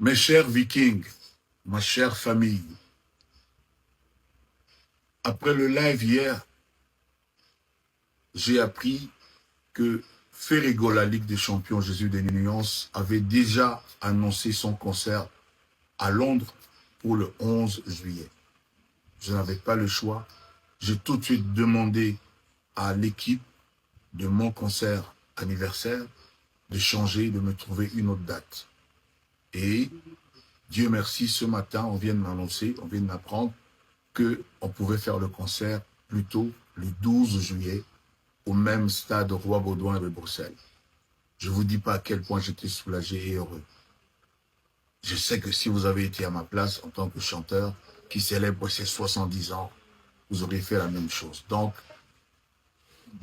Mes chers Vikings, ma chère famille, après le live hier, j'ai appris que Ferre Gola, Ligue des Champions Jésus des Nuances, avait déjà annoncé son concert à Londres pour le 11 juillet. Je n'avais pas le choix. J'ai tout de suite demandé à l'équipe de mon concert anniversaire de changer, de me trouver une autre date. Et Dieu merci, ce matin, on vient de m'annoncer, on vient de m'apprendre que on pouvait faire le concert plutôt le 12 juillet au même stade Roi Baudouin de Bruxelles. Je vous dis pas à quel point j'étais soulagé et heureux. Je sais que si vous avez été à ma place en tant que chanteur qui célèbre ses 70 ans, vous auriez fait la même chose. Donc,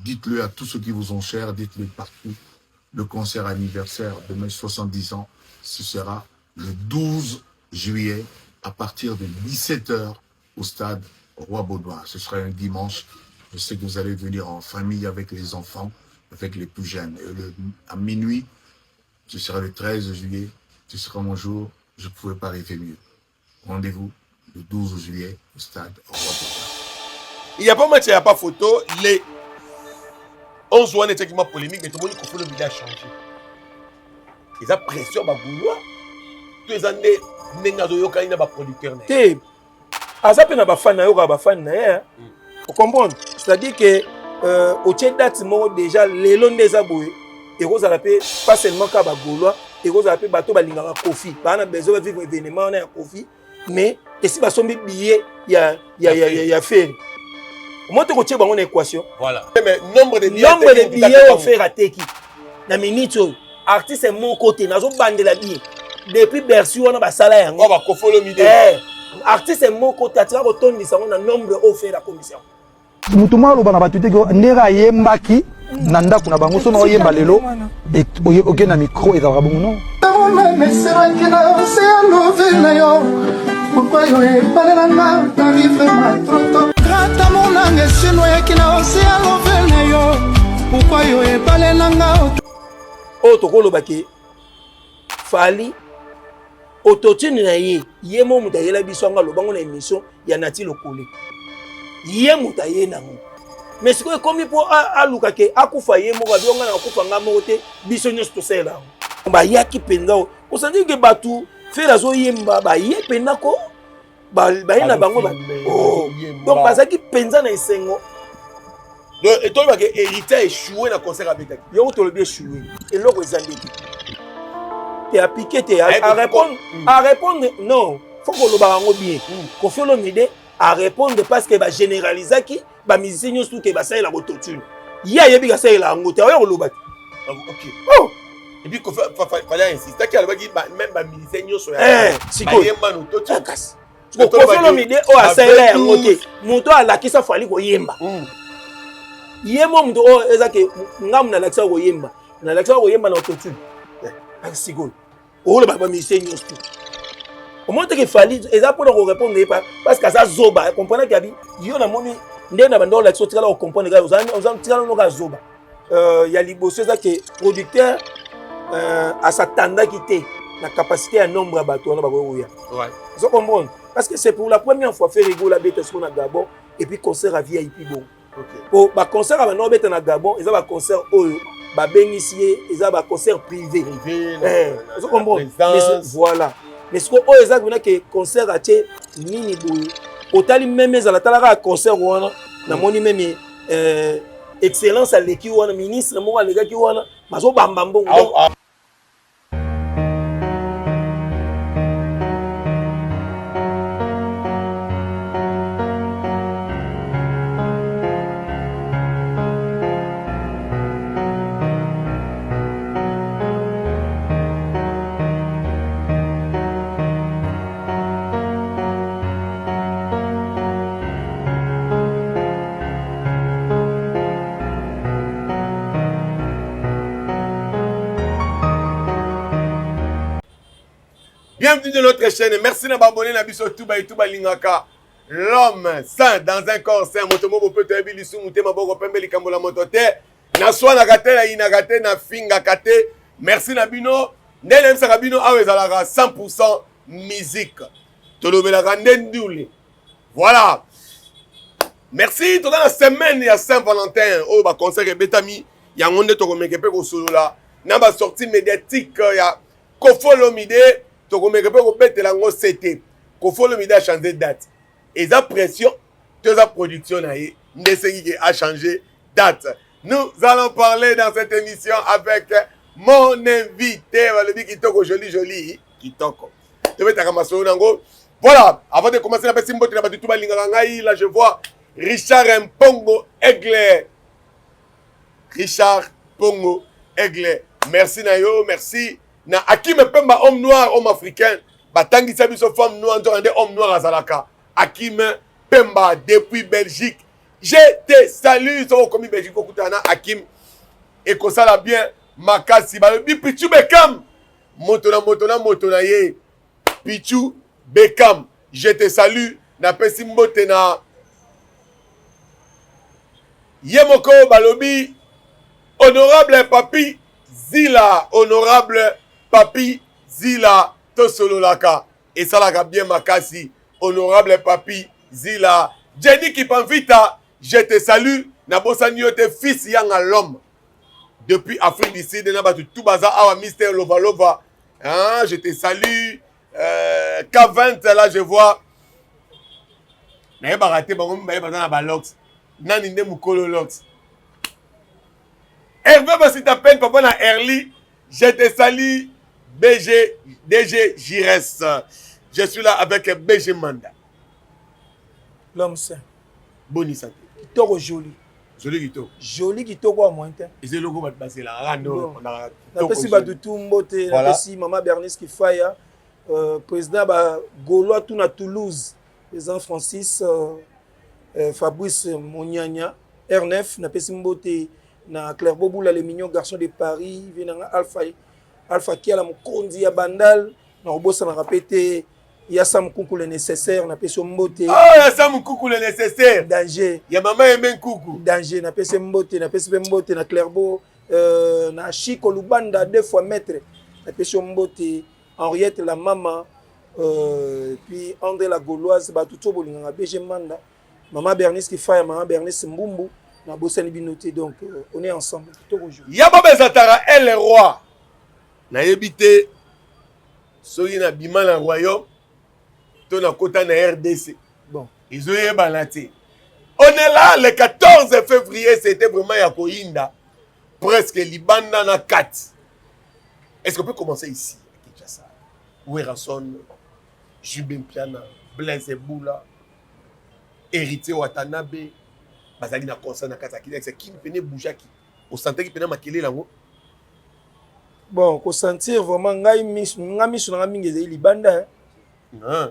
dites-le à tous ceux qui vous ont cher, dites-le partout. Le concert anniversaire de mes 70 ans, ce sera le 12 juillet à partir de 17h au stade Roi Baudouin. Ce sera un dimanche. Je sais que vous allez venir en famille avec les enfants, avec les plus jeunes. Et à minuit, ce sera le 13 juillet, ce sera mon jour. Je ne pouvais pas rêver mieux. Rendez-vous le 12 juillet au stade Roi Baudouin. Il n'y a pas match, il n'y a pas photo. Les 11 wana etiaki mwa polémique, mais tomoni Koffi Olomide a changé. Eza pression bagaulois to eza nde ndenge azoyokani na baproducteur na ye? Te, aza mpe na bafani na yo, kaka bafani na ye. Ocomprendre, c'est-à-dire que otie date moko déjà lelo nde eza boye, ekozala mpe pas seulement kaka bagaulois, ekozala mpe bato balingaka Koffi, baa na besoin bavivre événement wana ya Koffi, mais esi basombi billet ya Ferre. Omoi te kotie bango na équation. Voilà. Mais nombre de billets, nombre de billets oyo Ferre ateki na minute oyo, artiste moko te. Nazobandela bien depuis Bercy wana basala yango. Oyo baKoffi Olomide. Artiste moko te atika kotondisa yango na nombre oyo Ferre akomisa yango. Motu moko aloba na bato te ndenge ayembaki na ndako na bango. So na oyemba lelo, oke na micro, ezalaka bongo non. Meseraki na se ya love na yo, pourquoi yo ebalelanga t'arrive ma trop tôt. Grata monanga esino oyaki na ose ya love na yo, pourquoi yo ebalelanga? Oyo tokoloba ke Fally, autotune na ye, ye mo moto ayela biso yango, alobango na émission ya Nati Lokole, ye moto aye nango. Mais sikoyo ekomi mpo aluka ke akufa ye moko, abi onga na akufa nga moko te, biso nyonso tosalela yango. Bayaki mpenza osandi ke bato Ferre azoyemba, baye mpenza ko baye na bango. Oh, donc bazalaki mpenza na esengo. Donc etolobaka Héritier échoué na concert abetaki. Yongo tolobi échoué, eloko eza ndenge te apike te arépondre non, faut kolobaka yango bien. Koffi Olomide arépondre parce que bagénéralisaki bamusicien nyonso ke basalelaka autotune, ye ayebi kasalela yango te, aoya koloba te. Oh. Et puis fallait insister ki alobaki même bamusicien nyonso sikoyo bayemba na autotune. Kasi Koffi Olomide oyo asalela yango te, moto oyo alakisa Fally koyemba, ye mo moto oyo eza ke ngambu nalakisa koyemba, nalakisa koyemba na autotune. Sikoyo oloba bamusicien nyonso te, omoni teke Fally eza mpona korépondre ye parce que aza zoba, comprendre abi yo namoni nde na bando olakisa, otikala kocomprendre kaka, otikala noka zoba. Ya liboso eza ke producteur asatandaki te na capacité ya nombre ya bato wana bakoki koya. Ozo comprendre, parce que c'est pour la première fois Ferre Gola abeta siko na Gabon, et puis concert ya VIP bongo. Po baconcert ya bando obeta na Gabon eza baconcert oyo babengisi ye, eza baconcert privé. Ozo comprendre, voilà. Mais siko oyo eza kuna ke concert atie nini boye, otali même ezala, tala kaka concert wana, namoni même excellence aleki wana, ministre moko alekaki wana, bazobamba mbongo. Bienvenue de notre chaîne. Merci d'avoir na biso tout ba tout balingaka. L'homme saint dans un corps saint. Moto moko peut toyebi lisumu te, maboko pembe, likambo la moto te. Naswanaka te, nayinaka te, nafingaka te. Merci na bino. Nde nayebisaka bino awa ezalaka 100% musique. Tolobelaka nde ndule. Voilà. Merci, toza na semaine ya Saint-Valentin oyo ba concert ebetami yango nde tokomeke mpe kosolola na ba sortie médiatique ya Koffi Olomide, tokomeke mpe kobetela yango sete. Koffi Olomide a changer date. Eza pression to eza production na ye nde esengi ke a changer date. Nous allons parler dans cette émission avec mon invité balobi kitoko joli joli kitoko. Tobetaka masolo nango. Voilà, avant de commencer napesi mbote na bato tu balingaka ngai. Là je vois Richard Mpongo Aigle. Richard Mpongo Aigle. Merci na yo, merci na Akim Pemba homme noir, homme africain. Batangisa biso femme noire nzoka nde homme noir azalaka. Akim Pemba depuis Belgique. Je te salue soki okomi Belgique okutana na Akim ekosala bien makasi. Balobi Pichu Beckham moto na moto na moto na ye. Pichu Beckham, je te salue. Napesi mbote na ye moko balobi honorable Papi Zila, honorable Papi Zila tosololaka esalaka bien makasi. Honorable Papi Zila, Jenny Kipanvita, je te salue. Nabosani yo te fils yanga l'homme depuis Afrique du Sud na bato tout baza awa Mister Lova Lova, hein, je te salue. K20 là je vois nayebaka te bango mibale baza na balox nani nde mokolo lox. Hervé Basita Pen papa na Erli, je te salue. BG DG Gires, je suis là avec BG Manda l'homme saint. Boni santé? Kitoko joli. Joli kitoko. Joli kitoko ya moyen te. Eza eloko bato bazelaka kaka nde orépondaka. Napesi bato tu mbote, napesi mama Bernice Kifaya, président ba Gaulois tout na Toulouse, président Francis Fabrice Monyanya R9, napesi mbote na Claire Boboula le mignon garçon de Paris, venanga Alpha Alpha Kiala mokonzi ya Bandal, na kobosanaka pe te ya Sam Kuku le nécessaire, napesi yo mbote. Ah, ya Sam Kuku le nécessaire. Danger. Ya mama Aimé Nkuku. Danger, napesi mbote, napesi pe mbote na Clairbeau, na Chico Lubanda deux fois maître, napesi yo mbote, Henriette la mama, puis André la Gauloise, bato to bolingaka BG Manda, mama Bernice Kifaya, mama Bernice Mbumbu, na bosani bino te, donc on est ensemble. Kitoko jour. Ya Bob Ezatara el roi. Nayebi te soki na bima na royaume to na kota na RDC. Bon, ezoyebana te. On est là le 14 février, c'était vraiment ya koyinda presque libanda na kati. Est-ce qu'on peut commencer ici à Kinshasa? Werrason, JB Mpiana, Blaise Eboula, Héritier Watanabe, bazali na concert na kati ya Kinshasa. Kini pene bougeaki, osantaki pene makelele yango. Bon, ko sentir vraiment ngai misu, ngai misu na ngai mingi ezali libanda. Ah.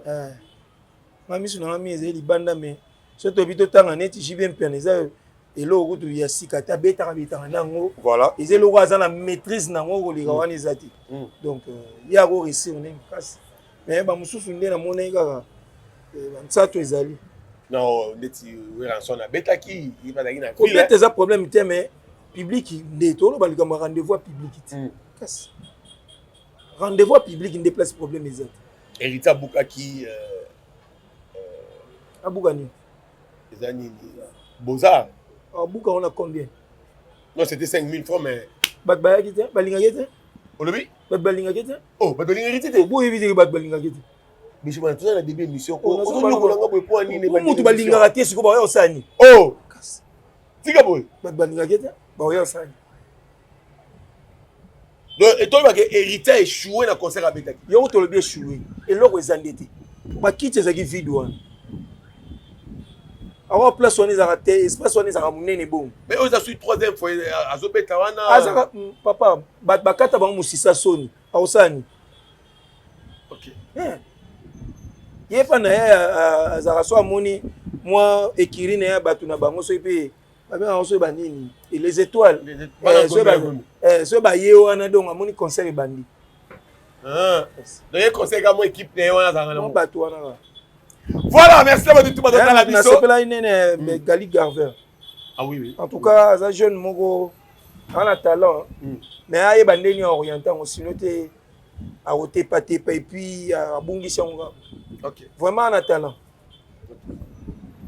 Ngai misu na ngai mingi ezali libanda, mais soki toyebi totanga neti JB Mpiana eza eloko kutu ya sika te, abetaka betaka nango. Voilà. Eza eloko aza na maîtrise nango koleka wana eza te. Donc ye ako réussir ndenge makasi. Mais ba mosusu nde namonaki kaka bansato ezali. Non, neti Werrason abetaki, ye bazalaki na ville. Kobeta eza problème te, mais public nde toloba likambo ya rendez-vous ya public te. Kasi rendez-vous ya public nde place problème eza te. Héritier abukaki abuka nini? Eza nini? Beaux-Arts. Abuka on a combien? Non, c'était 5000 francs, mais bato bayaki te, balingaki te. Olobi? Bato balingaki te. Oh, bato balingaki te. Boyebi te bato balingaki te. Biso bana toza na début émission. Oh, ozonyokola nga boye mpo nini? Mutu balingaka te sikoyo baoya kosala nini? Oh! Kasi tika boye. Bato balingaki te, baoya kosala nini? Donc etoyebaka héritier a échoué na concert abetaki. Yongo tolobi échoué. Eloko eza nde te. Bakiti ezalaki vide wana. Awa place wana ezalaka te, espace wana ezalaka monene bongo. Mais oyo eza sui troisième fois azobeta wana. Azaka papa, bato bakata bango mosisa soni, akosala nini? Ok. Ye pa na ye azalaka so amoni mwa écurie na ye bato na bango soki mpe babengaka soki banini les étoiles, soki baye wana donc amoni concert ebandi. Donc ye concert ka mwa équipe na ye wana azalaka na bato wana kaka. Voilà, merci à tout le monde. Nasepelaki nene Gali Garver. Ah oui, oui. En tout cas, aza jeune moko aza na talent, mais ayeba ndenge orienté yango, sinon te. Akotepatepa et puis abungisi yango kaka. Vraiment na talent.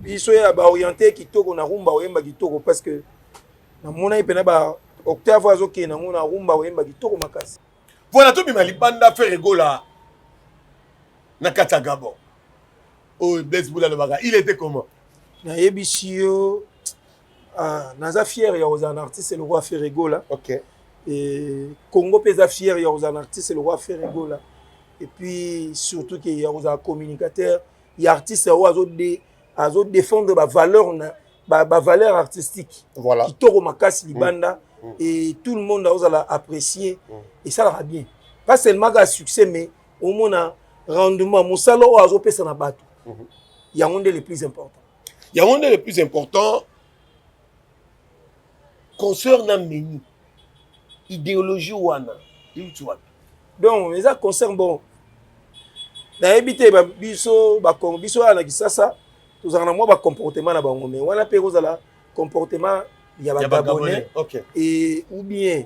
Biso ya baoriente kitoko na rumba, oyemba kitoko, parce que namonaki mpena ba octave oyo azokende yango na rumba, oyemba kitoko makasi. Voilà, tobima libanda. Ferre Gola na kati ya Gabon oyo, Blaise Bula alobaka, il était comment? Nayebisi yo, ah, naza fier ya kozala na artiste lokola Ferre Gola. Et Congo mpe eza fier ya kozala na artiste lokola Ferre Gola, et puis surtout ke ya kozala communicateur ya artiste oyo azodéfendre bavaleur na bavaleur artistique kitoko makasi libanda et tout le monde azozala apprécié. Esalaka bien, pas seulement kaka succès, mais omona rendement, mosala oyo azopesa na bato, yango nde le plus important. Yango nde le plus important. Concert na menu, idéologie wana euti wapi? Donc eza concert, bon, nayebi te, biso biso awa na Kisasa tozalaka na mwa bacomportement na bango, mais wana mpe ekozala comportement ya Bagabonais et ou bien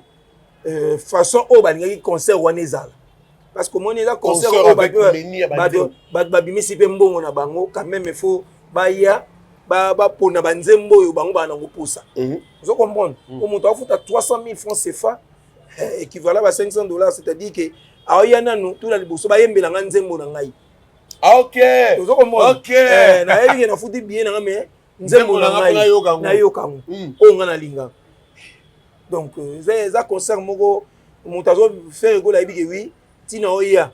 façon oyo balingaki concert wana ezala, parce que omoni eza concert oyo bato babimisi mpe mbongo na bango. Quand même, il faut baya bapona banzembo oyo bango baa nango posa. Ozo comprendre? Po moto afuta 300 000 francs CFA, équivalent ba 500 $, c'est-à-dire que aoya nanu tula liboso bayembelanga nzembo na ngai. Ozo comprendre? Nayebi ke nafuti billet na nga, mais nzembo na ngai nayoka yango oyo nga nalingaka. Donc eza concert moko moto azo Ferre Gola ayebi ke oui, ntina oya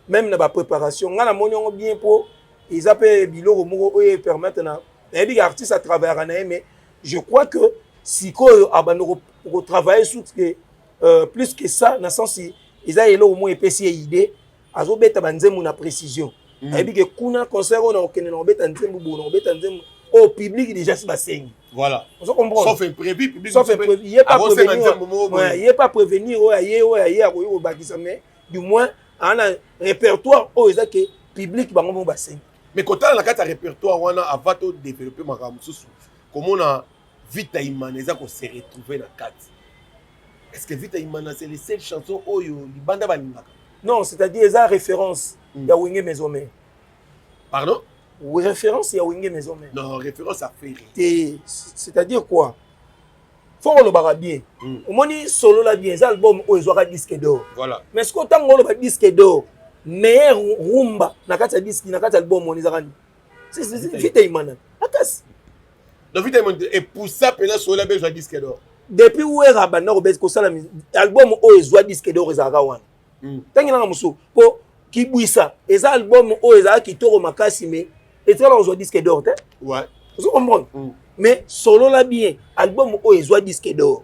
même na bapréparation, ngai namoni yango bien, mpo eza mpe biloko moko oyo epermettre na nayebi ke artiste atravaillaka na ye, mais je crois que sikoyo abanda kotravailler surtout que plus que ça, na sens eza eloko moko epesi ye idée, azobeta banzembo na précision. Ayebi ke kuna concert oyo nakokende na kobeta nzembo boye, na kobeta nzembo oyo public déjà si basengi. Ozo comprendre? Sauf imprévu, public. Sauf imprévu, ye pas prévenir, ye pas prévenir oyo aye, oyo aye akoki kobakisa, mais du moins aa na répertoire oyo eza ke public bango moko basengi. Mais kotala na kati ya répertoire wana, avant to développer makambo mosusu, komona Vita Imana eza kose retrouver na kati, est ce que Vita Imana, c'est les seules chansons oyo libanda balingaka? Non, c'est-à-dire eza référence ya Wenge Maison Mère. Pardon? Référence ya Wenge Maison Mère. Non, référence à Ferre. Te, c'est-à-dire quoi, faut olobaka bien. Omoni Solola bien, eza album oyo ezwaka disque d'or. Mais soki otango oloba disque d'or, meilleur rumba na kati ya disque, na kati ya album wana, ezaka nini? Vita Imana akasi. Donc Vita Imana epusa mpena Solola mpe ezwa disque d'or. Depuis Wera banda kosala album oyo ezwa disque d'or, ezalaka wana. Ntangi nanga mosusu, mpo Kibwisa eza album oyo ezalaka kitoko makasi, mais etikala kozwa disque d'or te. Ozo comprendre? Mais Solola bien, album oyo ezwa disque d'or,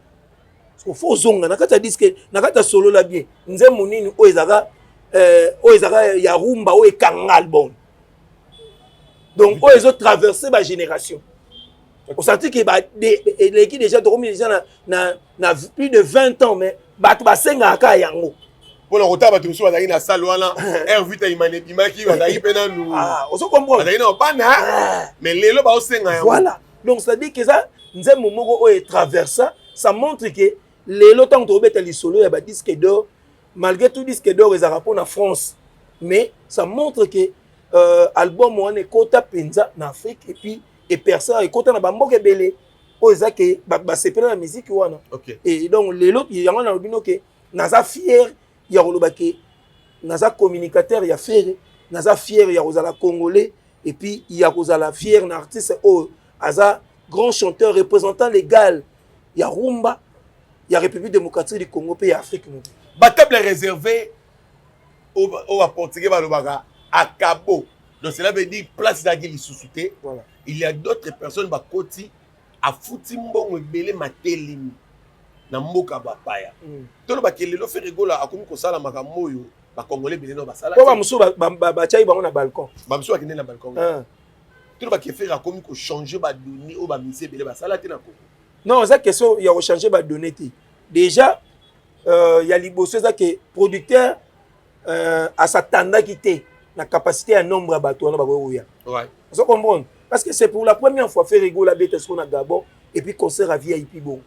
faut ozonga na kati ya disque, na kati ya Solola bien, nzembo nini oyo ezalaka, oyo ezalaka ya rumba, oyo ekanga album, donc oyo ezotraverse bagénération? Osanti ke eleki déjà, tokomi déjà na plus de 20 ans, mais bato basengaka kaka yango. Mpona kotala bato mosusu bazalaki na salle wana, air Vita Imana ebimaki, bazalaki mpe nanu Ozo comprendre? Bazalaki na bana, mais lelo baosenga yango. Voilà, donc c'est à dire que eza nzembo moko oyo etraversa. Ça montre que lelo ntango tokobeta lisolo ya badisque d'or, malgré tout disque d'or ezalaka mpona France, mais ça montre que album wana ekota mpenza na Afrique et puis epersa, ekota na bamboka ebele oyo eza ke bato basepela na musique wana. Et donc lelo yango nalobi no ke naza fier ya koloba ke naza communicateur ya Ferre, naza fier ya kozala Congolais et puis ya kozala fier na artiste oyo aza grand chanteur, représentant légal ya rumba ya République démocratique du Congo mpe ya Afrique mobile. Batable réservé oyo baportugais balobaka acabo, donc cela veut dire place ezalaki lisusu te. Il y a d'autres personnes bakoti, afuti mbongo ebele, matelemi na mboka bapaya. Tolobaki lelo Ferre Gola akomi kosala makambo oyo Bakongole ebele no basala. Po bamosusu batiaki bango na balcon. Bamosusu bakende na balcon. Tolobaki Ferre akomi kochange badonnées oyo bamisi ebele basala te na Congo. Non, eza question ya kochange badonnées te. Déjà ya liboso eza ke producteur asatandaki te na capacité ya nombre ya bato wana bakoki koya. Ozo comprendre? Parce que c'est pour la première fois Ferre Gola abeta siko na Gabon et puis concert ya VIP. Bongo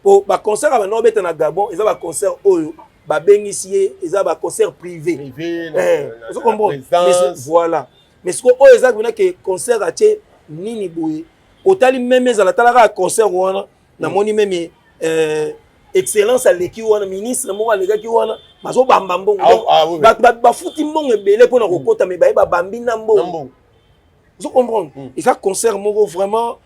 po baconcert ya banda obeta na Gabon eza baconcert oyo Babengisi ye, eza baconcert privé, ozo comprendre? Voilà. Mais sikoyo oyo eza mpena ke concert atie nini boye, otali même ezala, tala kaka concert wana, namoni même excellence aleki wana, ministre moko alekaki wana, bazobamba mbongo. Bato bafuti mbongo ebele mpona kokota, mais baye babambi na mbongo, ozo comprendre? Eza concert moko vraiment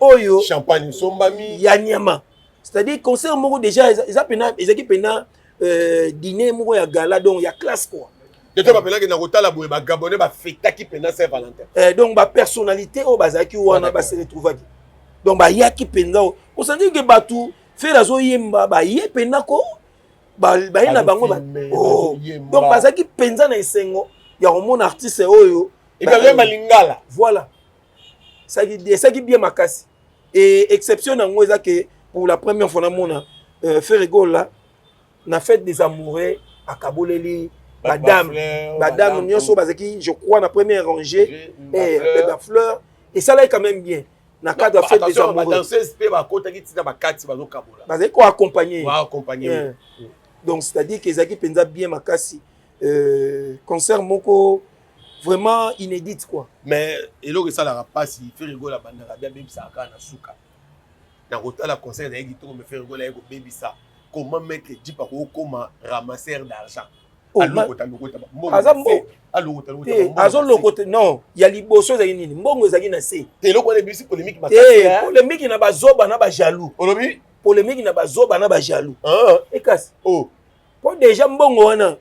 oyo champagne esombami. Ya nyama, c'est-à-dire concert moko déjà eza pena, ezalaki pena dîner moko ya gala, donc ya classe quoi. Te bapelaki na kotala boye, bagabonais bafetaki mpenza Saint Valentin. Donc bapersonnalité oyo bazalaki wana, base retrouvaki, donc bayaki mpenza osentir ke bato Ferre azoyemba, baye mpenza ko baye na bango. Oh. Donc bazalaki mpenza na esengo ya komona artiste oyo. Ebazoyemba lingala. Voilà, esaki bien makasi. Et exception nango eza ke pour la première fois namona Ferre Gola na fête des amoureux akaboleli badame, badame nyonso bazalaki, je crois, na première rangée, bafleur. Esalaki quand même bien na cadre ya fête des amoureux. Badanseuse mpe bakotaki ntina bakati, bazokabola. Bazalaki koaccompagner. Donc c'est-à-dire que ezalaki mpenza bien makasi, concert moko vraiment inédite quoi. Mais eloko esalaka mpasi, Ferre Gola abandaka bi abebisaka kaka na suka. Na kotala concert ezalaki kitoko, mais Ferre Gola aye kobebisa. Comment maître Jeep akokoma ramasseur d'argent? Alokota lokota. Alokota. Azolokota non, ya liboso ezalaki nini? Mbongo ezalaki na se. Eloko wana ebisi polémique. Makasi, polémique na bazoba na bajaloux. Olobi? Polémique na bazoba na bajaloux ekasi. Oh. Po déjà mbongo wana,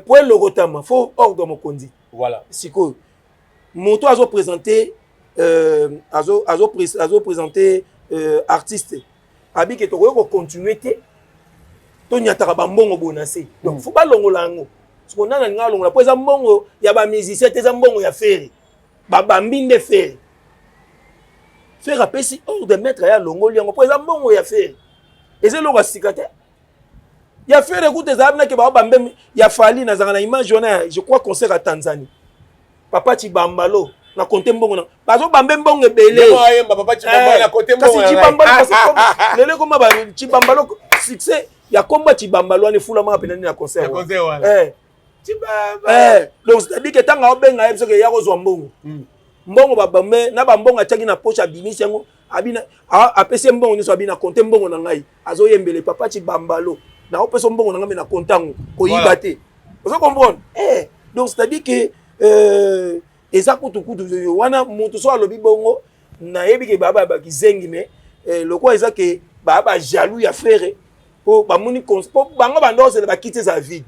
po elokotama, faut ordre mokonzi. Voilà. Sikoyo moto azoprésente, azoprésente artiste abike, tokoki kocontinue te, tonyataka bambongo boye na se. Donc faut balongola yango. Siko nani alinga alongola? Mpo eza mbongo ya bamusicien te, eza mbongo ya Ferre. Babambi nde Ferre. Ferre apesi ordre, maître ye alongoli yango, mpo eza mbongo ya Ferre. Eza eloko ya sika te ya Ferre. Kuta ezala binake bao bambe ya Fally. Nazalaka na image wana, je crois concert ya Tanzanie, papa Chibambalo na konte mbongo na bazobambe mbongo ebele. Kasi Chibambalo lelo ekoma Chibambalo, succès ya komba Chibambalo wana efulamaka mpena nini na concert. Donc c'est-à-dire que ntango aobenga ye biso ke ya kozwa mbongo, mbongo babambe na bambongo atiaki na poche, abimisi yango, abina apesi ye mbongo nyonso, abina konte mbongo na ngai, azoyembele papa Chibambalo, naopesa mbongo na ngai, mais na konte yango koyiba te. Ozo comprendre? Donc c'est-à-dire que eza kutu kutu wana moto so alobi bongo, nayebi ke baa bakizengi, mais lokola eza ke baa bajaloux ya Ferre, po bamoni po bango bando ozela bakiti ezala vide.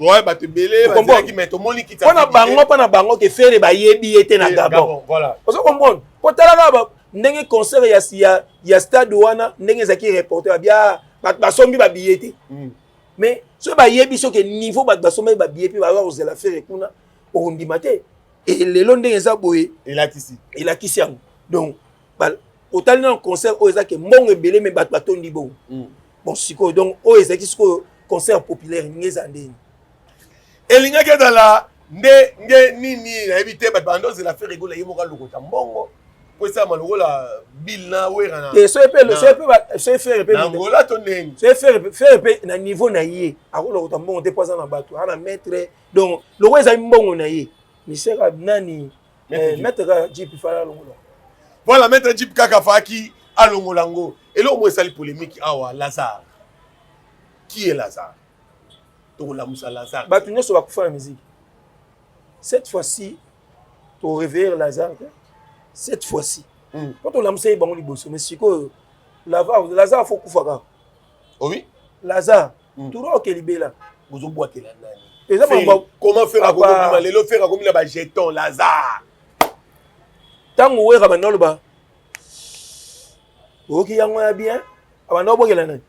Ouais, bato ebele bazalaki, mais tomoni kiti. Mpona bango, mpona bango ke Ferre bayebi ye te na Gabon. Ozo comprendre? Po tala kaka ndenge concert ya stade wana, ndenge ezalaki reporter babia, bato basombi babillet te. Mais soki bayebi, soki niveau bato basombaki babillet mpe baza kozela Ferre kuna, okondima te. E lelo ndenge eza boye. Elakisi. Elakisi yango. Donc otali na concert oyo eza ke mbongo ebele, mais bato batondi bongo. Bon, sikoyo donc oyo ezalaki sikoyo concert populaire, ndenge eza ndeni. Elingaki ezala nde nge nini, nayebi te. Bato bando ozela Ferre Gola ye moko alokota mbongo po esalama lokola bill na Wera na soki mpe soki Ferre mpe na Angola to ndeni. Soki Ferre mpe na niveau na ye akolokota mbongo te, mpo aza na bato, aza na maître. Donc lokola ezali mbongo na ye, miseka nani, maître kaka Jeep fala alongola. Voilà, maître Jeep kaka faki alongola yango. Eloko moko esali polémique awa, Lazare. Qui est Lazare? Tokolamusa Lazare. Bato nyonso bakufa na musique. Cette fois-ci toréveiller Lazare te. Cette fois-ci mpo tolamusa ye bango liboso, mais sikoyo Lazare faut kufa kaka. Oui. Lazare turo oke libela. Bozobwakela nani? Eza comment faire? Akokobima lelo, Ferre akomi na bajeton Lazare. Ntango Wera banda oloba, oyoki yango ya bien, abanda obwakela nani?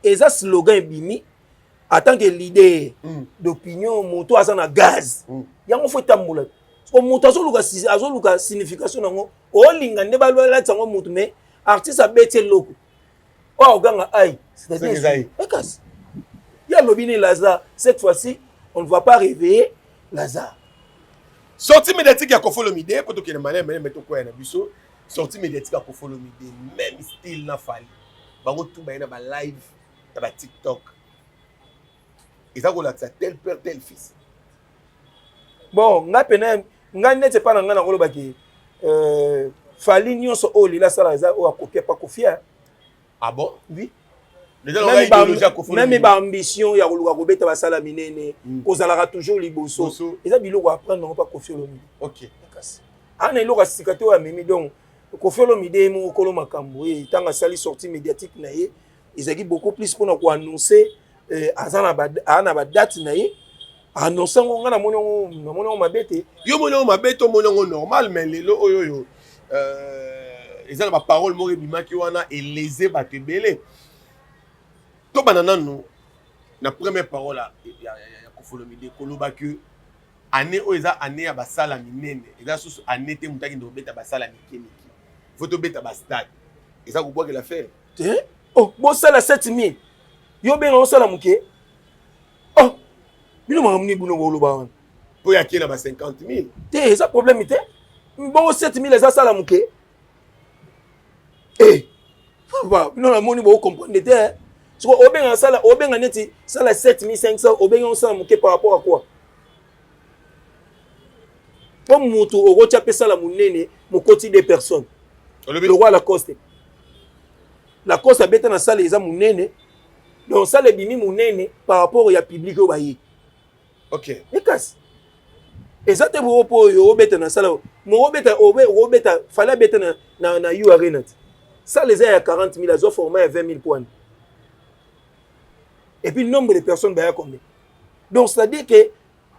Eza slogan ebimi en tant que leader d'opinion. Moto aza na gaz, yango faut etambola. Moto azoluka signification nango, olinga nde balatisa yango motu, mais artiste abeti eloko oyo akoganga ai, c'est-à-dire ekasi ye alobi ni Lazare. Cette fois-ci on ne va pas réveiller Lazare. Sortie médiatique ya Koffi Olomide, po tokende maleme maleme, tokwaya na biso. Sortie médiatique ya Koffi Olomide, même style na Fally, bango tu baye na balive. Ya ba TikTok eza kolakisa tel père, tel fils. Bon, ngai pene, ngai neti epa na ngai nakolobaki Fally nyonso oyo lelo asala eza oyo akopia pa Koffi. Ah bon? Oui. Même baambition ya koluka kobeta basala minene, kozalaka toujours liboso, eza biloko apprendre yango mpa Koffi Olomide. Kasi ana eloko ya sika te oyo amemi. Donc Koffi Olomide ye moko kolo makambo ye, ntango asali sortie médiatique na ye, ezalaki beaucoup plus mpona koannonce aza na badate na ye, annonce yango. Ngai namoni yango mabe te. Yo moni yango mabe te, omoni yango normal. Mais lelo oyo eza na baparole moko ebimaki wana, eleze bato ebele. Tobanda nanu na première parole ya Koffi Olomide, koloba ke année oyo eza année ya basala minene, eza susu année te moto akende kobeta basala mike mike, faut tobeta bastade. Eza kobwakela Ferre? Te. Oh, bosala 7000, yo benga osala moke. Oh, bino makambo nini bino boloba wana? Mpo yake na ba 50 000. Te, eza problème te. Bongo 7000 eza sala moke? Eh, bino namoni bocomprendre te. Siko obenga sala, obenga neti sala 7500, obenga osala moke par rapport à quoi? Mpo mutu okotya mpe sala monene, mokoti deux personnes. Lokola Lacoste, Lacoste abeta na sala eza monene, donc sala ebimi monene par rapport ya public oyo baye. Ekasi eza te bongo mpo oyo obeta na sala moko, obeta, obeta Fally abeta na U Arena te, sala eza ya 40 000, azwa format ya 20 000 poine, et puis nombre de personnes baya combien? Donc c'est à dire que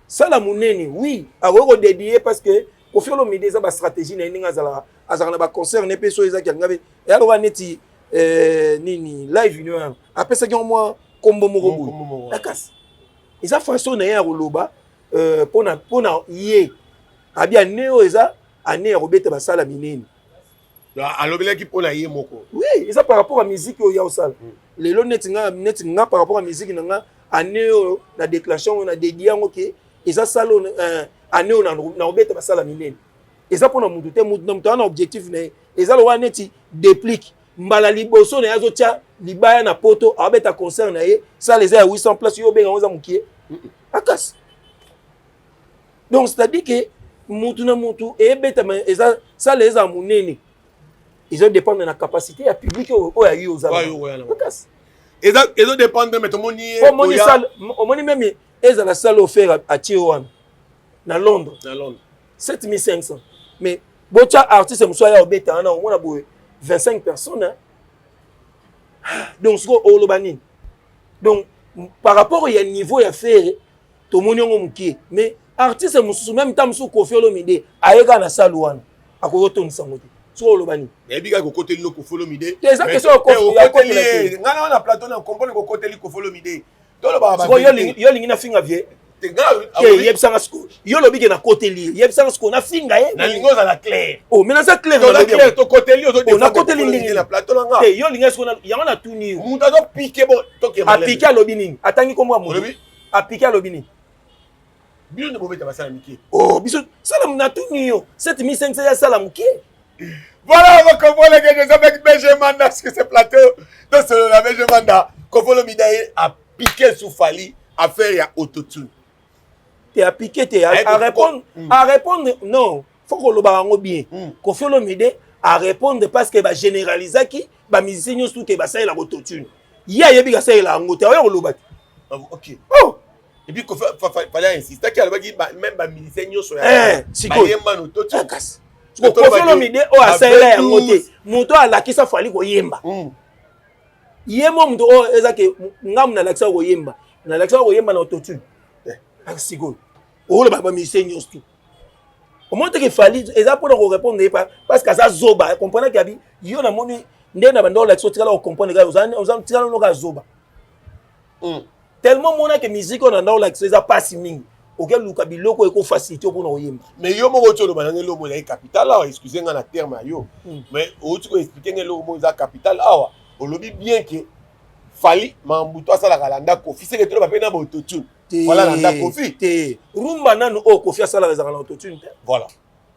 sala monene, oui, akoki kodédie, parce que Koffi Olomide eza bastratégie na ye, ndenge azalaka, azalaka na baconcert ne mpe so ezaki alinga mpe eya lokola neti nini, live ni wana apesaki yango mwa kombo moko boye. Akasi eza façon na ye ya koloba mpona ye abi ane oyo eza ane ya kobeta basala minene. Alobelaki mpona ye moko. Oui, eza par rapport à musique oyo ya osala lelo. Neti nga par rapport à musique na nga, ane oyo na déclenche yango, na dédie yango ke eza sala oyo, ane oyo na kobeta basala minene. Eza mpona mutu te, mutu na mutu aza na objectif na ye. Eza lokola neti Déplique, mbala liboso na ye azotia libaya na Poto, aobeta concert na ye, sala eza ya 800 place, yo obenga yango eza mokie? Akasi donc c'est à dire que mutu na mutu eyebetama, eza sala eza monene, eza dépendre na capacité ya public oyo ayi ozala. Akasi. Ezodépendre, mais tomoni ye omoni salle, omoni même ezala salle offert atie wana na Londres. Na Londres. 7500, mais botya artiste mosusu aya obeta wana, omona boye 25 personnes, hein? Donc sikoyo oloba nini? Donc par rapport ya niveau ya Ferre, tomoni yango mokie, mais artiste mosusu, même ntango mosusu Koffi Olomide aye kaka na salle wana, akoki otondisa yango te. Soki oloba nini? Nayebi kaka kokoteli no Koffi Olomide. Te, eza question ya kokotela te. Ngai na wana plateau na comprendre kokoteli Koffi Olomide, tolobaka. Yo olingi nafinga vie te? Yebisanga sikoyo, yo olobi ke nakoteli ye, yebisanga sikoyo, nafinga ye? Nalingi ozala clair. Oh, mais naza clair. Toza clair, tokoteli. Nakoteli ndenge na plateau na nga. Te, yo olingi sikoyo yango, natuni yo. Moto azopike bo tokema. Apike, alobi nini? Atangi kombo ya moto, apike, alobi nini? Bino nde bobeta basala mike. Oh, biso sala, natuni yo, 7500 ya sala moke? Voilà, on va comprendre que nous avec BG Manda sur ce plateau. Donc, c'est la BG Manda. Koffi Olomide a piqué sur Fally, affaire ya autotune. Te, apike te, a répondre, a répondre non, faut koloba yango bien. Koffi Olomide a répondre parce que bagénéralisaki bamusicien nyonso ke basalelaka autotune, ye ayebi kasalela yango te, aoya koloba te. Oh! Et puis fallait insister ki alobaki même bamusicien nyonso bayemba na autotune. Kasi Koffi Olomide oyo asalela yango te, moto oyo alakisa Fally koyemba, ye mo moto oyo eza ke ngambu nalakisa koyemba, nalakisa koyemba na autotune. Sikoyo oloba bamusicien nyonso tu, omoni teke Fally eza mpona korépondre ye parce que aza zoba, comprendre abi yo namoni nde na banda olakisa, otikala kocomprendre kaka, otikala noka zoba tellement monake musique oyo na nda olakisa eza mpasi mingi, okeluka biloko ekofacilité mpona koyemba. Mais yo moko oti oloba nanga eloko moko ezali capital awa, excuse nga na terme ya yo, mais outi koexpliquer nga eloko moko eza capital awa. Olobi bien ke Fally makambo asalaka alanda Koffi, seke toloba mpe na baautotune, voilà, landa Koffi. Te, rumba nanu oyo Koffi asalaka ezalaka na autotune te. Voilà,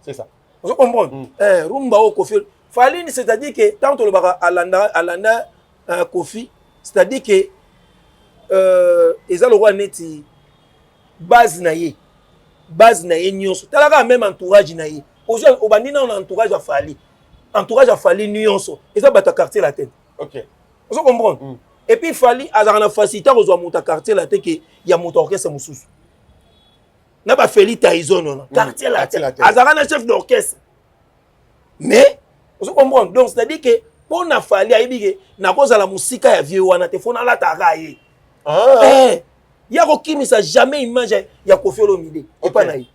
c'est ça. Ozo comprendre? Rumba oyo Koffi, Fally, c'est-à-dire que tant tolobaka alanda Koffi, c'est-à-dire que eza lokola neti base na ye, base na ye nyonso. Tala kaka même entourage na ye. Ozwi, obandi nano na entourage ya Fally. Entourage ya Fally nyonso eza bato ya Quartier Latin. Ozo comprendre? Et puis Fally azalaka na facilité kozwa moto ya Quartier Latin ke ya moto ya orchestre mosusu na bafeli Tyson wana. Quartier Quartier Latin. Latin. Azalaka na chef d'orchestre, mais ozo comprendre? Donc c'est à dire que mpo na Fally, ayebi ke nakozala mosika ya vieux wana te, fo nalataka ye. Eh, ye akokimisa jamais image ya Koffi Olomide epa na ye.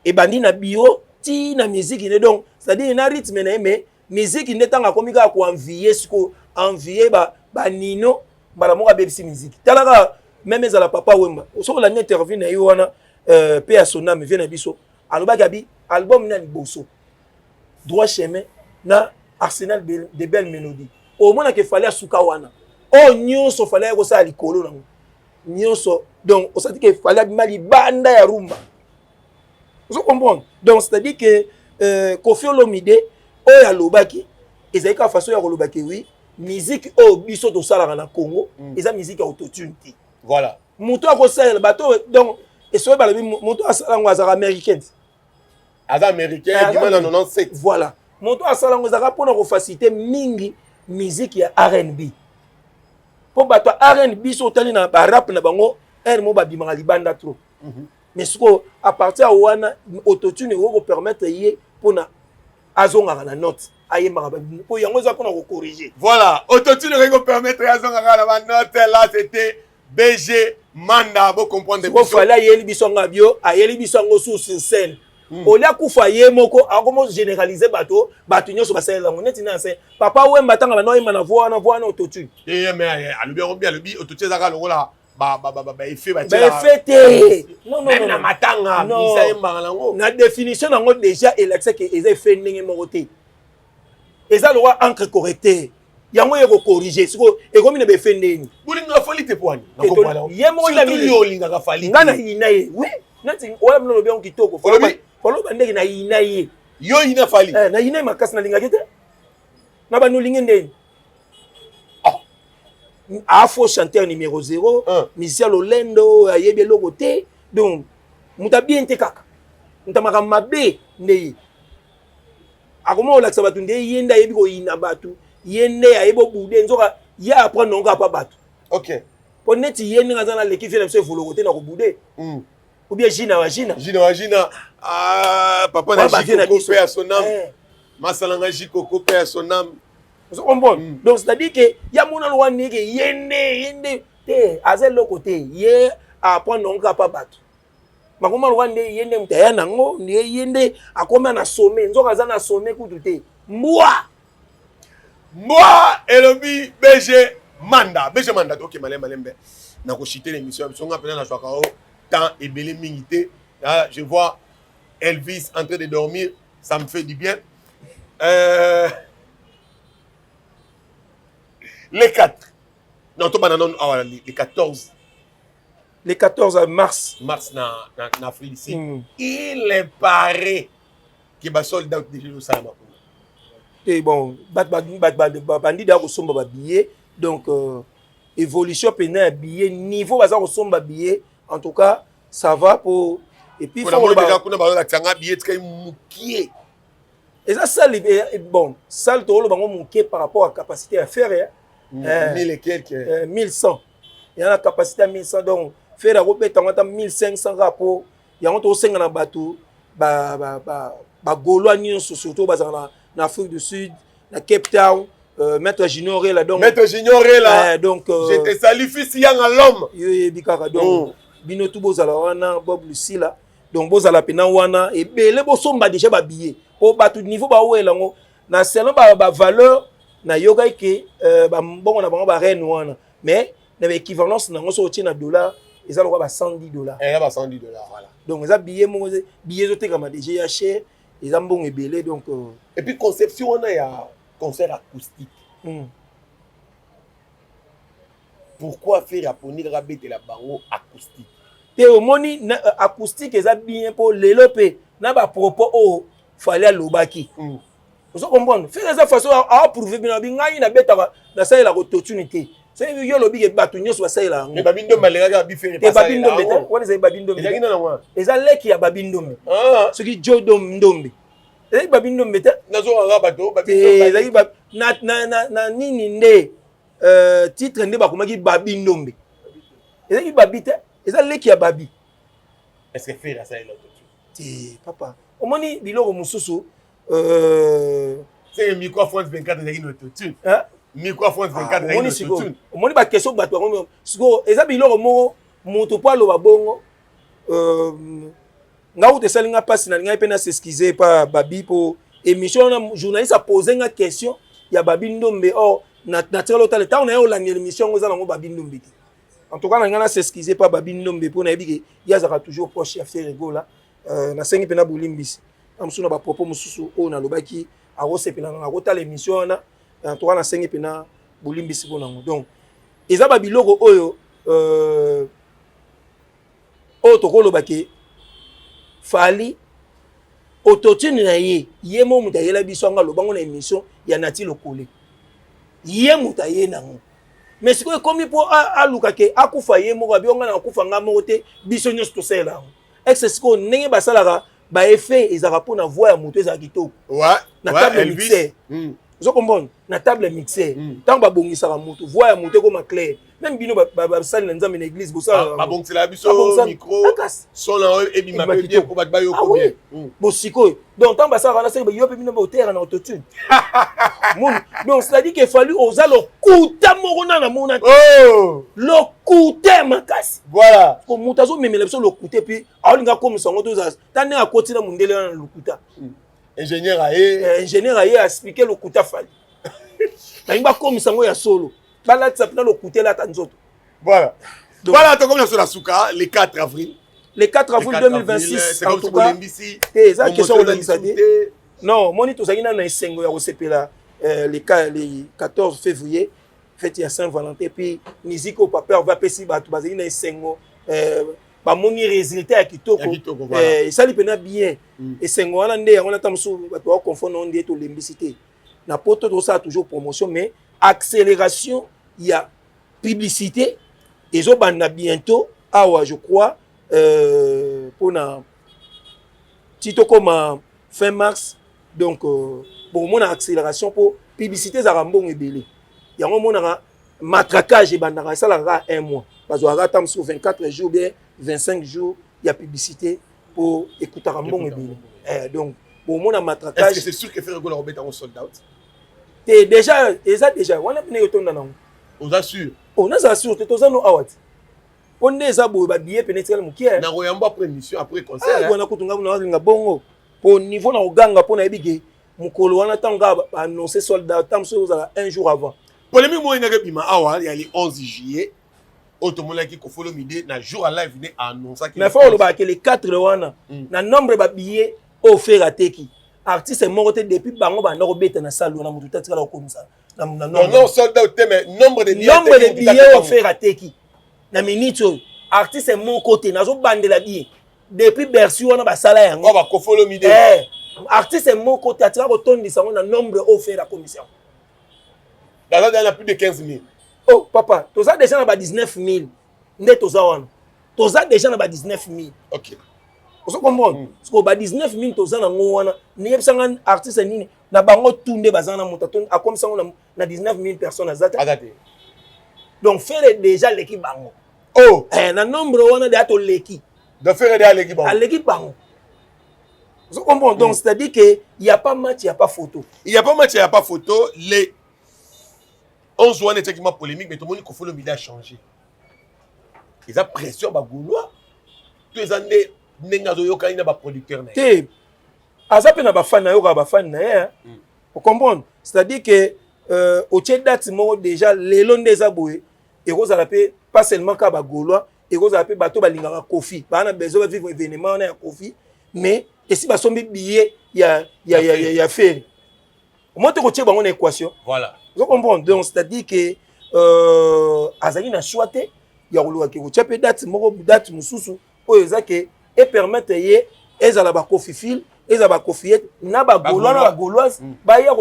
Ebandi na bureau ti na musique nde. Donc c'est-à-dire na rythme na ye, mais musique nde ntango akomi kaka koenvie sikoyo, envie banino mbala moko abebisi musique. Tala kaka même ezala Papa Wemba, soki olandi interview na ye wana, mpe ya soname vie na biso, alobaki abi album na liboso Droit Chemin na Arsenal de Belle Mélodie, omonaka efali asuka wana. Oyo nyonso Fally aye kosala likolo nango nyonso, donc osati ke Fally abima libanda ya rumba. Ozo comprendre? Donc c'est à dire que Koffi Olomide oyo alobaki ezali kaka façon ya koloba ke oui, musique oyo biso tosalaka na Congo eza musique ya autotune te. Moto akosalela bato oyo, donc esoki balobi moto asala yango azalaka américain. Aza américain. Eh, ebima na 97. Voilà, moto asala yango ezalaka mpona kofaciliter mingi musique ya R&B, mpo bato ya R&B so otali na barap na bango, aire mo babimaka libanda trop. Mais sikoyo à partir ya wana, autotune ekoki kopermettre ye mpona azongaka na note, ayembaka, mpo yango eza mpona kocorriger. Voilà, autotune ekoki kopermettre azongaka na banote. Là, c'était BG Manda, bocomprendre. Sikoyo Fally ayeli biso yango, abio ayeli biso yango sur scène. Olia kufa ye moko akomo généraliser bato, bato nyonso basalela yango neti na se Papa Wemba, ntango banda oyemba na voix wana, voix wana autotune. Mais alobi yango mbi, alobi autotune ezaka lokola baeffet. Baeffet te, non, non. Na matanga misa yembaka nango. Na définition nango déjà elakisaki eza effet ndenge moko te. Eza lokola encre correcteur, yango ye kocorriger. Sikoyo ekomi na baeffet ndeni. Bolingaka Fally te po ani? Ye moko. Yo olingaka Fally? Nga nayina ye, oui. Neti wana bino olobi yango kitoko, oloba ndenge nayina ye. Yo yina Fally? Nayina ye makasi, nalingaki te na bando olingi ndeni. Afro chanteur numéro 0, musicien lolendo, ayebi eloko te. Donc moto abien te, kaka moto makambo mabe nde ye akoma kolakisa bato nde ye nde ayebi koyina bato, ye nde ayebi obude. Nzoka ye apprendre nango kaka pa bato. Mpo neti ye ndenge aza na leki vie na biso evoloko te na kobude ou bien Jina wa Jina. Jina wa Jina, ah, papa na Jikoko mpe ya sonam, masalanga Jikoko mpe ya sonam. Ozo comprendre? Donc c'est à dire que ya mona lowa ndenge ye nde, ye nde te, aza eloko te. Ye apprendre nango kaka pa bato bakoma lowa nde ye nde moto aya nango, nde ye nde akomi na sommet. Nzoka aza na sommet kutu te, mbwa. Mbwa elobi BG Manda. BG Manda, toke malembe malembe na koshite na émission ya biso. Nga mpena nazwaka o temps ebele mingi te. Je vois Elvis en train de dormir, ça me fait du bien. Les 4, non, tobanda nano awa, les 14. Le 14 mars. Mars na Afrique ici. Il paraît ke basold out déjà osalama kuna. Te, bon, bato babandi deya kosomba babillet. Donc évolution mpena ya billet, niveau baza kosomba billet, en tout cas ça va po et puis déjà kuna bazolakisa nga billet etikali mokie. Eza salle, bon, salle tokoloba ngo moke par rapport à capacité ya Ferre. 1000 et quelques. 1100, eza na capacité ya 1100. Donc Ferre akobeta yango ata 1500 kaka. Po yango tokosenga na bato bagaulois nyonso, surtout bazala na Afrique du Sud, na Cape Town, Maître Junior Ela, donc Maître Junior Ela. Donc je te salue, fils yanga l'homme. Yo yebi kaka. Donc bino tu bozala wana, Bob Lucila, donc bozala mpena wana ebele, bosomba déjà babillet po bato niveau bawela yango na selon bavaleur. Nayokaki ke bambongo na bango bareine wana, mais na baéquivalence nango, soki otie na dollar, eza lokola ba 110 dollars. Eza ba 110 dollars, voilà. Donc eza billet moko, billet ezotekama déjà ya cher, eza mbongo ebele. Donc et puis conception wana ya concert acoustique, pourquoi faire aponi kaka betela bango acoustique? Te, omoni, acoustique eza bien mpo lelo mpe na bapropos oyo Fally alobaki. Ozo comprendre? Ferre eza façon aapprouve bino abi ngai nabetaka, nasalelaka autotune te. Soki yo olobi ke bato nyonso basalela yango. Mais Babi Ndombe alekaki abi Ferre. Te, Babi Ndombe te, wana ezali Babi Ndombe. Ezalaki nana wana. Eza leki ya Babi Ndombe. Ah. Soki Joe Dom Ndombe. Ezali Babi Ndombe te. Nazokanga bato Babi Te, Ndombe. ezali ba na nini nde titre nde bakomaki Babi Ndombe. Ezali Babi te, eza leki ya Babi. Est-ce que Ferre asalela autotune? Te, papa. Omoni biloko mosusu C'est micro France 24 ezalaki na autotune. Hein? Micro France 24 ezalaki Omoni na sikoyo. autotune. Omoni ba question bato bango sikoyo eza biloko moko moto po aloba bongo nga kutu esali nga mpasi, nalingai mpe na s'excuse pa Babi po émission wana journaliste apose nga question ya Babi Ndombe, or natikali otala ntango na ye olandela émission yango eza nango Babi Ndombe te. En tout cas nalingai na s'excuse pa Babi Ndombe mpo nayebi ke ye azalaka toujours proche ya Ferre Gola. Nasengi mpe na bolimbisi na mosusu na bapropos mosusu oyo nalobaki, akosepela nanga akotala émission wana. En tout cas nasengi mpe na bolimbisi mpo nango. Donc eza babiloko oyo oyo tokoloba ke Fally autotune na ye, ye mo moto ayela biso yango, alobango na émission ya Nati Lokole, ye moto aye nango. Mais sikoyo ekomi mpo aluka ke akufa ye moko, abi onga na akufa nga moko te, biso nyonso tosalela yango. Exe sikoyo ndenge basalaka baeffet ezalaka mpona voix ya moto ezala kitoko na table mixeur. Ozo comprendre? Na table mixeur, ntango babongisaka moto, voix ya moto ekoma clair. Même bino basali na Nzambe na église bosalaka. Babongisela biso micro, son na oyo ebima mpe bien mpo bato bayoko bien. Bon, sikoyo donc ntango basalaka wana, seke yo mpe bino boteyaka na autotune. Donc c'est à dire que Fally oza lokuta moko na namona te, lokuta ya makasi. Voilà. Ko moto azomemela biso lokuta, et puis aolinga akomisa yango tozala ta ndenge akoti na mondele wana na lokuta. Ingénieur aye. Ingénieur aye aexpliquer lokuta Fally, balingi bakomisa yango ya solo, balatisa mpena lokuta elata nzoto. Voilà, tokomi na so na suka, le 4 avril. Le 4 avril 2026, en tout cas te, eza question kolembisa te. Non, omoni, tozalaki nano na esengo ya kosepela le 14 février, fête ya Saint Valentin, puis musique oyo papa Herve apesi, bato bazali na esengo, bamoni résultat ya kitoko, esali mpena bien. Esengo wana nde yango nata mosusu bato bakoconfondre nde tolembisi te. Na poto tozosala toujours promotion, mais accélération ya publicité ezobanda bientôt awa, je crois, mpona ti tokóma fin mars. Donc bokomona accélération mpo publicité ezalaka mbongo ebele. Yango omonaka matraquage ebandaka, esalaka kaka un mois, bazwaka ata mosusu 24 jours bien 25 jours ya publicité mpo ekutaka mbongo ebele. Donc bomona matraquage. Est-ce que c'est sûr que Ferre Gola obeta ngo sold out? Te, déjà eza déjà wana mpena etonda nango. Oza sûr? Oh, nazala sûr te, toza no awa te mpo nde eza boye, babillet pene etikali mokie. Na koyamba après émission, après concert. Wana kutu ngai nalinga bongo po niveau na koganga mpo nayebi ke mokolo wana, ntango kaka baannonce sold out, ntango mosusu ozala un jour avant. Polémique moko engaki ebima awa ya le 11 juillet oyo tomonaki Koffi Olomide na jour ya live nde annonçaki. Mais faut olobaka ke le 4 wana, na nombre babillet oyo Ferre ateki, artiste moko te depuis bango banda kobeta na salle wana, motu te atikala kokomisa. Non, sold out te, mais nombre de billets, nombre de billets oyo Ferre ateki na minute oyo, artiste moko te. Nazobandela bien, depuis Bercy wana basala yango. Oyo baKoffi Olomide. Artiste moko te atika kotondisa yango na nombre oyo Ferre akomisa yango. Naza na plus de 15 000. Oh papa, toza déjà na ba 19 000 nde toza wana, toza déjà na ba 19 000. Ozo comprendre? Parce que ba 19 000 toza nango wana, niyebisanga artiste nini na bango tu nde baza na moto akomisa yango na 19 000 personnes? Aza te. Donc Ferre déjà aleki bango. Oh. Na nombre wana deya toleki. Donc Ferre déjà aleki bango. Aleki bango. Ozo comprendre? Donc c'est à dire que il y a pas match, il y a pas photo. Il y a pas match, il y a pas photo. Les 11 wana etiaki ma polémique, mais tomoni Koffi Olomide a changé. Eza pression bagaulois to eza nde ndenge azoyokani na baproducteur na ye? Te, aza mpe na bafani, nayokaka bafani na ye. Ocomprendre? C'est à dire que otie date moko déjà lelo nde eza boye, ekozala mpe pas seulement kaka bagaulois, ekozala mpe bato balingaka Koffi, baa na besoin bavivre événement wana ya Koffi, mais esi basombi billet ya Ferre, omoi te kotie bango na équation. Ozo comprendre? Donc c'est à dire que azali na choix te ya koluka ke kotia mpe date moko, date mosusu oyo eza ke epermettre ye ezala bakoffiphiles, ezala bakoffiettes na bagaulois na bagauloise baya.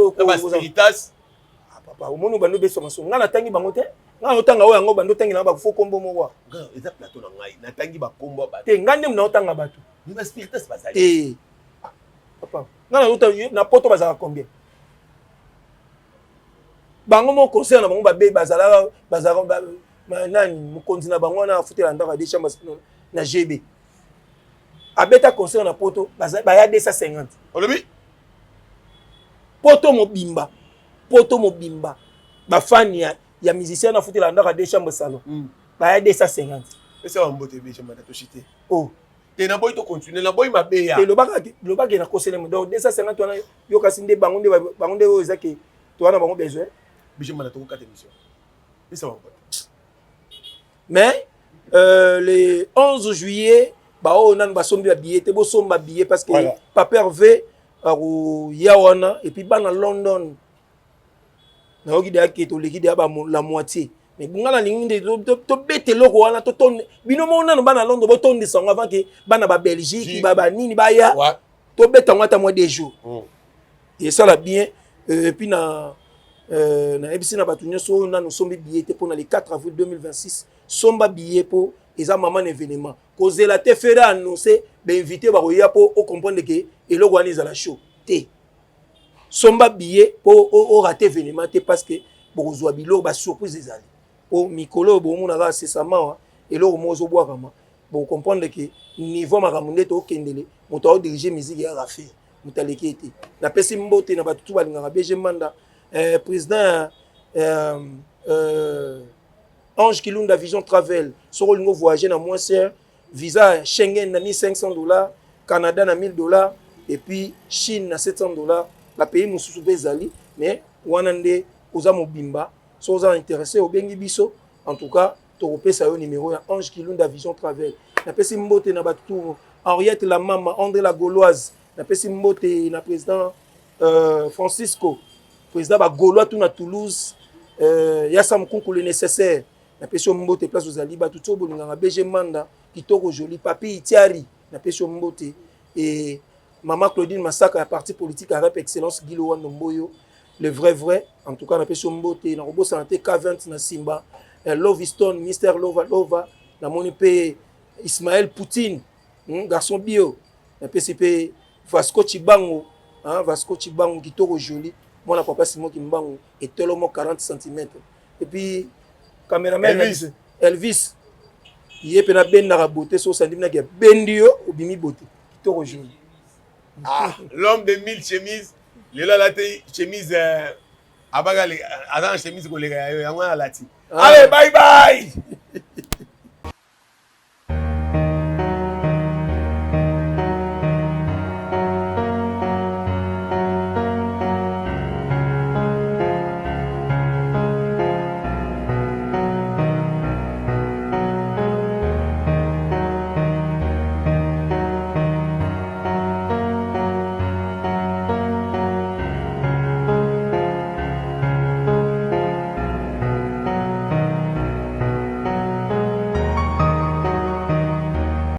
Papa, omoni, bando beso maso, ngai natangi bango te. Nga otanga oyo yango bando otangela ba faux kombo moko. Nga eza plateau na ngai, natangi ba kombo ya bato. Te nga nde na otanga bato. Mais ba spiritas bazali. Te. Papa, nga na ota na poto bazala combien? Bango mo concert na bango babe bazalaka bazalaka nani mokonzi na bango wana afutela ndako ya deux chambres na GB. Abeta concert na poto baya 250. Olobi? Poto mobimba, poto mobimba ba fan ya ya musicien na futela ndako ya deux chambres salon. Baya 250. Pesa ba mbote be chambre to chité. Oh. Te na boyi to continuer na boyi mabe ya. Te lobaka lobaka na kosele donc 250 wana yo kasi nde bango nde bango nde oyo eza ke to wana bango besoin. Bijou mana to kata émission. Pesa ba mbote. Mais le 11 juillet ba oyo nanu basombi ba billet te bosomba billet parce que voilà. Papa Hervé akoya wana et puis bana London nayoki deya ke toleki deya ba la moitié mais nga nalingi nde tobeta eloko wana totonde bino moko nano bana Londres botondisa yango avant ke bana ba Belgique ba banini baya tobeta yango ata mwa deux jours esala bien. Et puis na nayebisi na bato nyonso oyo nano osombi billet te mpona le 4 avril 2026 somba billet mpo eza mama na événement kozela te Ferre annonce bainvité bakoya mpo ocomprendre ke eloko wana ezala show te. Somba billet mpo orate événement te parce que bokozwa biloko ba surprise ezali mpo mikolo oyo bomona kaka sesama eloko moko ozobwakama bocomprendre ke niveau makambo nde tokendele moto aodirige musique ya Ferre moto aleki ye te. Napesi mbote na bato tu balingaka BG Manda, président Ange Kilunda Vision Travel. Soki olingi voyager na moins cher, visa Schengen na 1500 $, Canada na 1000 $, et puis Chine na 700 $. Ba pays mosusu mpe ezali, mais wana nde oza mobimba. Soki oza intéressé obengi biso, en tout cas tokopesa yo numéro ya Ange Kilunda Vision Travel. Napesi mbote na bato tu, Henriette la mama, André la Gauloise. Napesi mbote na président Francisco, président ba Gaulois tout na Toulouse, Yassa Mkunku le nécessaire. Napesi yo mbote place ozali, bato ti bolingaka BG Manda kitoko joli, Papi Itiari napesi yo mbote, et mama Claudine Masaka ya parti politique ya Rep Excellence Gilo Wando Mboyo le vrai vrai. En tout cas napesi yo mbote, nakobosana te K20 na Simba, Love Stone, Mister Lova Lova, namoni mpe Ismaël Poutine, garçon bio, napesi mpe Vasco Chibango, hein, Vasco Chibango kitoko joli, mwana papa Simon Kimbangu etolomo 40 cm. Et puis cameraman Elvis, Elvis ye mpe nabendaka beauté so osandi minaki abendi yo obimi beauté kitoko joli. Ah, l'homme de mille chemises, lelo alati chemise abaka aza na chemise koleka ya yo yango wana alati. Allez, bye bye.